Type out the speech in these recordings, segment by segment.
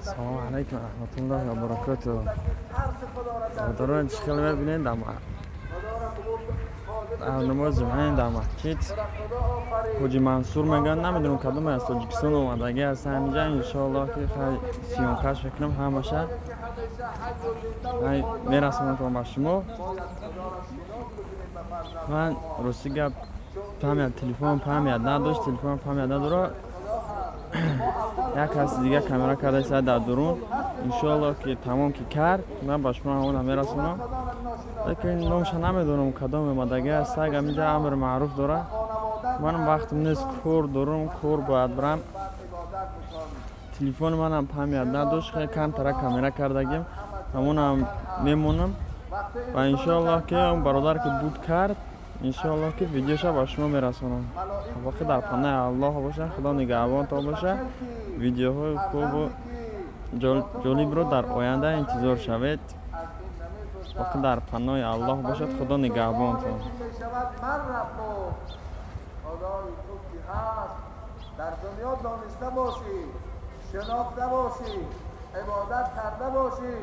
Салому алайкум ва раҳматуллоҳи ва баракотуҳ. Бародарон, чӣ хел мебинед, дар намози ҷумъаем дар масҷид Ҳоҷи Мансур мегӯянд, намедонам кадоме аз Тоҷикистон омадагӣ ҳастанд ҳаминҷа. Иншоаллоҳ, ки хай съёмка ш мекунам ҳамаша, мерасонам ба шумо. Ман, рости гап, память телефон память надошт, телефон память надора. Як каси дига камера карда дар дурун. Иншоаллоҳ, ки тамом ки кард, ман ба шумо ҳамона мерасонам, лекин номша намедонам, кадом омадагӣ аст. Саг ҳаминҷа амр маъруф дорад. Манам вақтм нест, кор дорум, кор бояд бирам. Телефони манам память надошт, хеле камтара камера кардагим, ҳамонам мемонам ва иншоаллоҳ, ки он бародар ки буд кард, иншоаллоҳ, ки видеоша ба шумо мерасонам. Боқӣ дар паноҳи Аллоҳ бошад, Худо нигаҳбонтон бошад. Видеоҳои хубу ҷолибро дар оянда интизор шавед. Боқӣ дар паноҳи Аллоҳ бошад, Худо нигаҳбонтон. Дар дунё дониста бошӣ, шинохта бошӣ, ибодат карда бошӣ,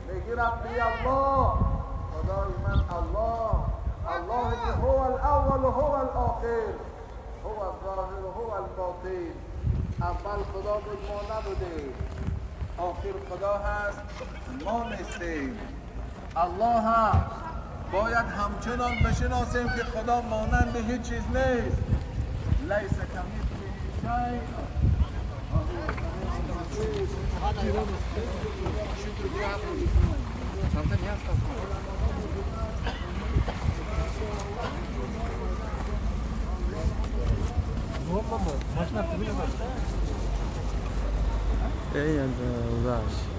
мегӣ: «Рабби Аллоҳ», Худои ман Аллоҳ, Аллоҳе ки هو الأول هو الآخر هو الظاهر هو الباطن. اول خدا بود، ما نبودیم. آخر خدا هست، ما نیستیم. الله هست. باید همچنان بشناسیم که خدا مانند هیچ چیز نیست. لیس کمثله شیء. Эй, гузашт.